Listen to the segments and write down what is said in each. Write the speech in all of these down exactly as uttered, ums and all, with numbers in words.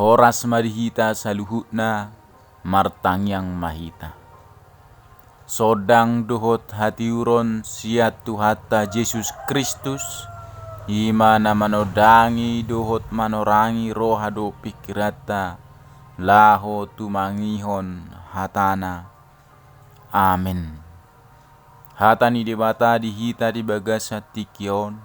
Horas ma di hita saluhutna, martangiang ma hita. Sondang dohot hatiuron sian Tuhanta Jesus Kristus, i ma na manondangi dohot manorangi roha dohot pingkiranta, laho tumangihon hatana. Amen. Hata ni Debata di hita di bagasan tingki on,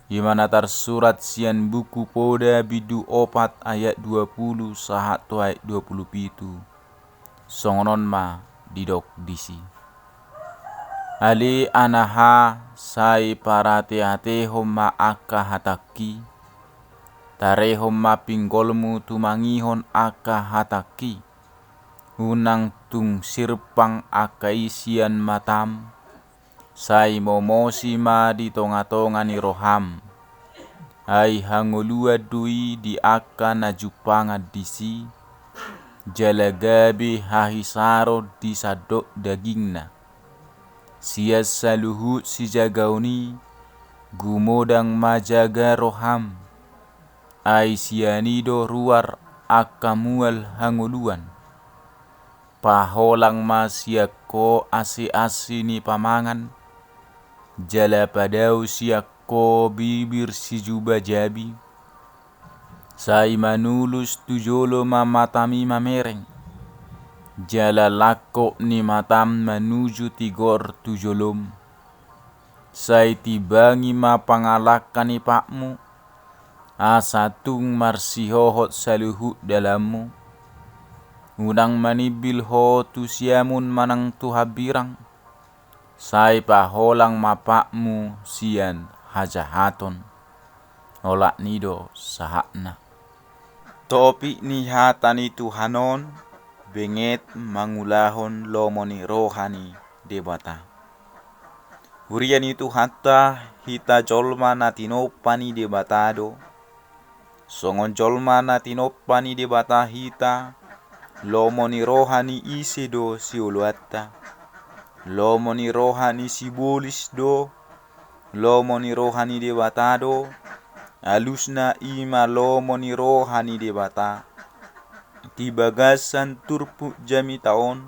i ma na tarsurat sian buku Poda bindu opat ayat dua pulu sahat tu ayat dua pulu pitu. Songon on ma didok disi. Ale anaha, sai parateatehon ma angka hatangki, tarehon ma pinggolmu tumangihon angka hatangki, unang tung sirpang angka i sian matam, sai momosi ma di tongatonga ni roham. Ai hangoluan do i di angka na jumpangan disi, jala gabe hahisaron di sandok dagingna. Sian saluhut sijagaon i, gumodang ma jaga roham. Ai sian i do ruar angka mual hangoluan. Paholang ma sian ho asiasi ni pamangan, jala padao sian ho bibir sijubajabi. Sai manulus tu jolo ma matami mamereng, jala langkop ni matam manuju tigor tu jolom. Sai timbangi ma pangalangka ni patmu, asa tung marsihohot saluhut dalanmu. Unang manimbil ho tu siamun manang tu hambirang, sai paholang ma patmu sian hajahaton. Olat ni do sahatna. Topik ni hata ni Tuhan on, benget mangulahon lomo ni roha ni Debata. Huria ni Tuhanta, hita jolma na tinompa ni Debata do. Songon jolma na tinompa ni Debata hita, lomo ni roha ni ise do sioloanta? Lomo ni roha ni sibolis do, lomo ni roha ni Debata do, alusna i ma lomo ni roha ni Debata. Di bagasan turpuk jamita on,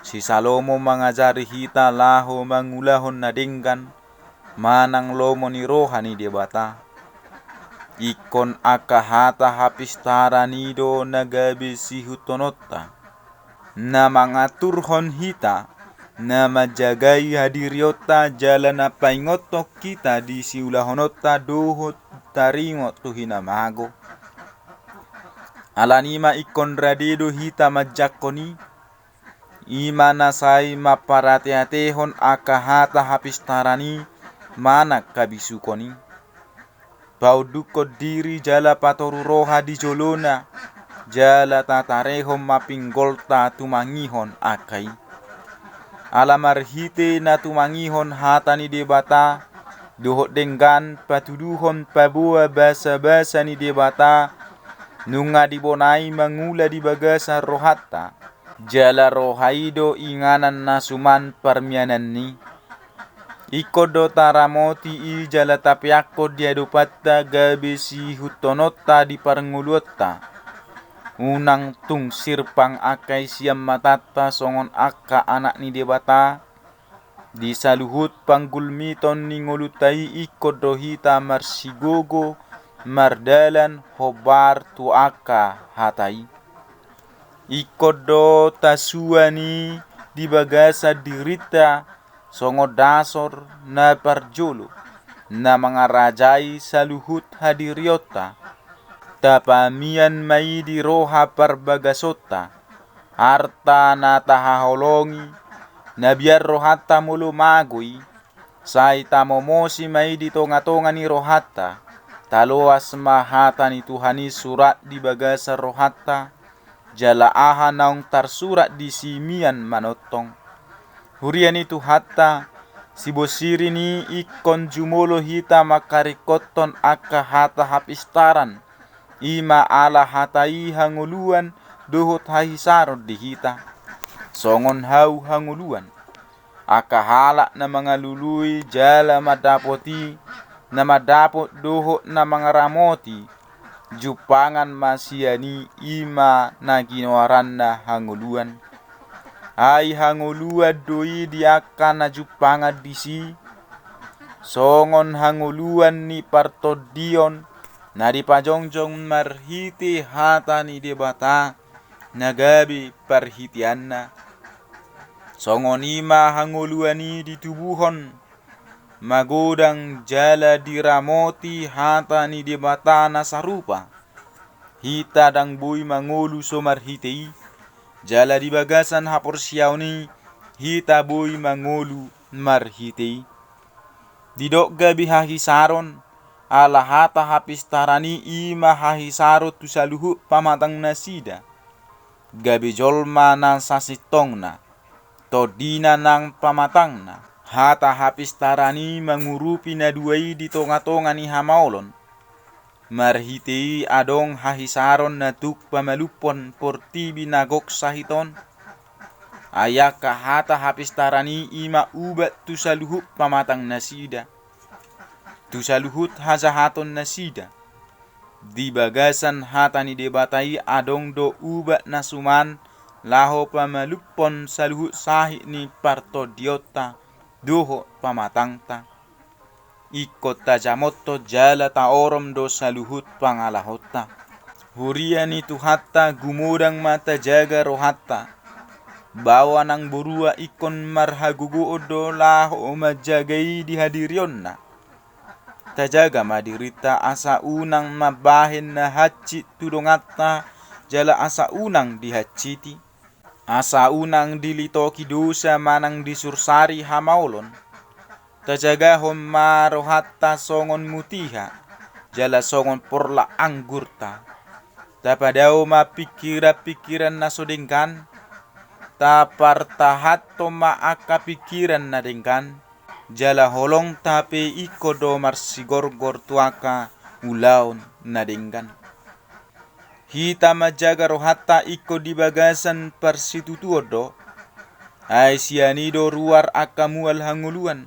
si Salomo mangajari hita laho mangulahon na denggan, manang lomo ni roha ni Debata. Ingkon angka hata hapistaran i do na gabe sihuthononta, na mangaturhon hita, na manjagai hadirionta jala na paingothon hita di siulahononta dohot taringot tu hinamago. Alani i ma ingkon rade do hita manjangkon i, i ma na sai mamparateatehon angka hata hapistaran i manang habisukon i. Paundukkon diri jala patoru roha di jolona, jala tatarehon ma pinggolta tumangihon angka i. Ala marhite na tumangihon hata ni Debata, dohot denggan patuduhon paboa basabasa ni Debata, nunga dibonai mangula di bagasan rohanta. Jala roha i do inganan na suman parmiananni. Ingkon do taramoti i jala tapeakkon di adopanta gabe sihuthononta di parngoluonta. Unang tung sirpang angka i sian matanta songon angka anak ni Debata. Di saluhut panggulmiton ni ngolunta i ingkon do hita marsigogo mardalan hombar tu angka hata i. Ingkon do tasuan i di bagasan dirinta songon dasor na parjolo na mangarajai saluhut hadirionta. Tapamian ma i di roha parbagasonta, arta na tahaholongi, na biar rohanta molo mago i, sai tamomosi ma i di tongatonga ni rohanta. Taloas ma hata ni Tuhan i surat di bagasan rohanta, jala aha naung tarsurat disi mian manongtong. Huria ni Tuhanta, sibosirin i ingkon jumolo hita mangkaringkothon angka hata hapistaran, i ma ala hata i hangoluan dohot hahisaron di hita. Songon hau hangoluan. Angka halak na mangalului jala mandapot i, na mandapot dohot na mangaramoti, jumpangan ma sian i, i ma na ginoaranna hangoluan. Ai hangoluan do i di angka na jumpangan disi, songon hangoluan ni partondion na dipajongjong marhite hata ni Debata na gabe parhiteanna. Songon i ma hangoluan i ditubuhon, magodang jala diramoti hata ni Debata na sarupa. Hita ndang boi mangolu so marhite i, jala di bagasan haporseaon i hita boi mangolu marhite i. Didok gabe hahisaron, ala hata hapistaran i, i ma hahisaron tu saluhut pamatang nasida. Gabe jolma na sasintongna, tondina nang pamatangna. Hata hapistaran i mangurupi na dua i di tongatonga ni hamaolon. Marhite i adong hahisaron na tuk pamalumhon portibi na gok sahit on. Ai angka hata hapistaran i, i ma ubat tu saluhut pamatang nasida, tu saluhut hajahaton nasida. Di bagasan hata ni Debata i adong do ubat na suman laho pamalumhon saluhut sahit ni partondionta dohot pamatangta. Ingkon tajamothon jala taorom do saluhut pangalahonta. Huria ni Tuhanta, gumodang ma tajaga rohanta. Baoa nang borua ingkon marhagogoon do laho manjaga i di hadirionna. Tajaga ma dirinta asa unang mambahen na hansit tu donganta, jala asa unang dihansiti. Asa unang dilitoki dosa manang disursari hamaolon. Tajagahon ma rohanta songon mutiha, jala songon porlak anggurta. Tapadao ma pingkiranpingkiran na so denggan, tapartahanhon ma angka pingkiran na denggan, jala holongta pe ingkon do marsigorgor tu angka ulaon na denggan. Hita manjaga rohanta ingkon di bagasan parsitutuon do, ai sian i do ruar angka mual hangoluan.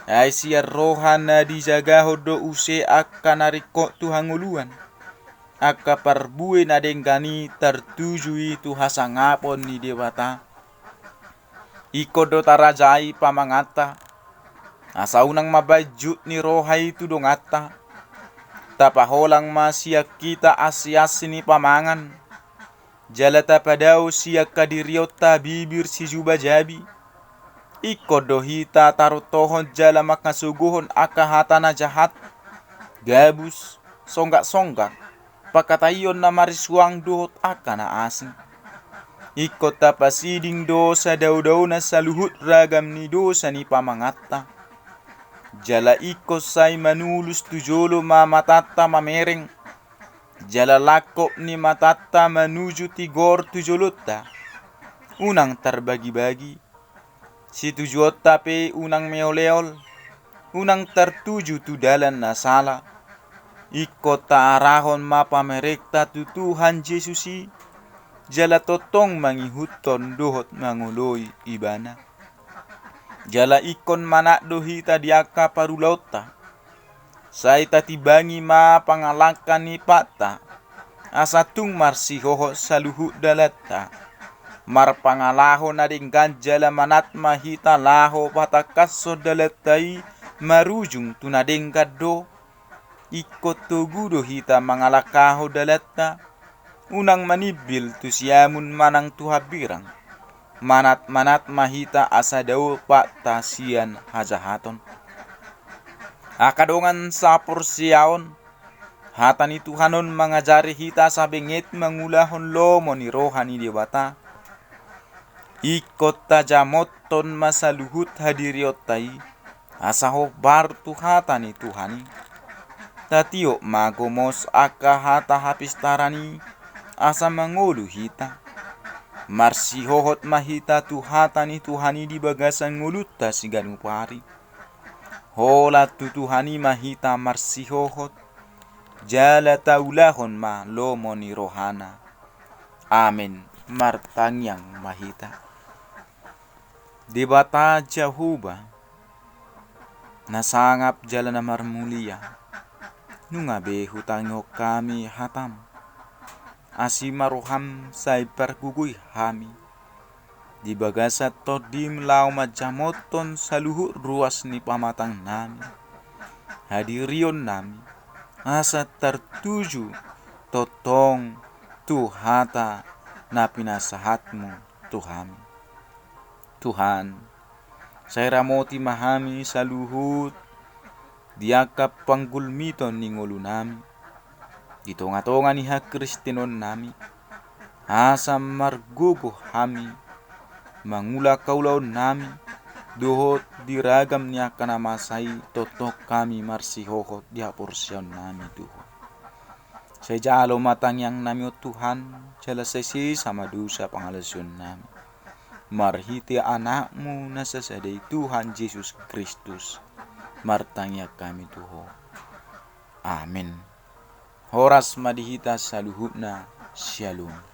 Ai sian roha na dijagahon do use angka na ringkot tu hangoluan. Angka parbue na denggan i tartuju i tu hasangapon ni Debata. Ingkon do tarajai pamanganta, asa unang mambahen jut ni roha i tu donganta. Tapaholang ma sian hita asiasi ni pamangan, jala tapadao sian hadirionta bibir sijubajabi. Ingkon do hita tarontohon jala manghasogohon angka hata na jahat, gabus, songgaksongga, pangkataion na marisuang dohot angka na asing. Ingkon tapasiding do sadaodaona saluhut ragam ni dosa ni pamanganta. Jala ingkon sai manulus tu jolo ma matanta mamereng, jala langkop ni matanta manuju tigor tu jolonta. Unang tarbagibagi. Situjuonta pe unang meoleol, unang tartuju tu dalan na sala. Ingkon taarahon ma pamerengta tu Tuhan Jesus i, jala tongtong mangihuthon dohot mangoloi Ibana. Jala ingkon manat do hita di angka parulaonta. Sai tatimbangi ma pangalangka ni patta, asa tung marsihohot saluhut dalanta. Marpangalaho na denggan jala manat ma hita laho patangkashon dalanta i marujung tu na denggan do. Ingkon togu do hita mangalangkahon dalanta. Unang manimbil tu siamun manang tu hambirang. Manat-manat ma hita asa dao patta sian hajahaton. Angka dongan saporseaon, hata ni Tuhan on mangajari hita asa benget mangulahon lomo ni roha ni Debata. Ingkon tajamothon ma saluhut hadirionta i, asa hombar tu hata ni Tuhan i. Tatiop ma gomos angka hata hapistaran i, asa mangolu hita. Marsihohot ma hita tu hata ni Tuhan i di bagasan ngolunta siganup ari. Holan tu Tuhan i ma hita marsihohot, jala taulahon ma lomo ni rohana. Amen. Martangiang ma hita. Debata Jahowa, na sangap jala na marmulia, Nunga be hutangihon hami hataM, asi ma rohaM sai pargogoi hami di bagasan tondiM laho manjamothon saluhut ruas ni pamatangnami, hadirionnami, asa tartuju tongtong tu hata na pinasahatMu tu hami. Tuhan, sai ramoti ma hami saluhut di angka panggulmiton ni ngolunami di tongatonga ni hakristenonnami, asa margogo hami mangula angka ulaonnami dohot di ragam ni angka na masa i tongtong hami marsihohot di haporseaonnami tu Ho. Sai jalo ma tangiangnami on Tuhan, jala sai sesa ma dosa pangalaosionnami. Marhite AnakMu na sasada i Tuhan Jesus Kristus, martangiang hami tu Ho. Amen. Horas ma di hita saluhutna. Syalom.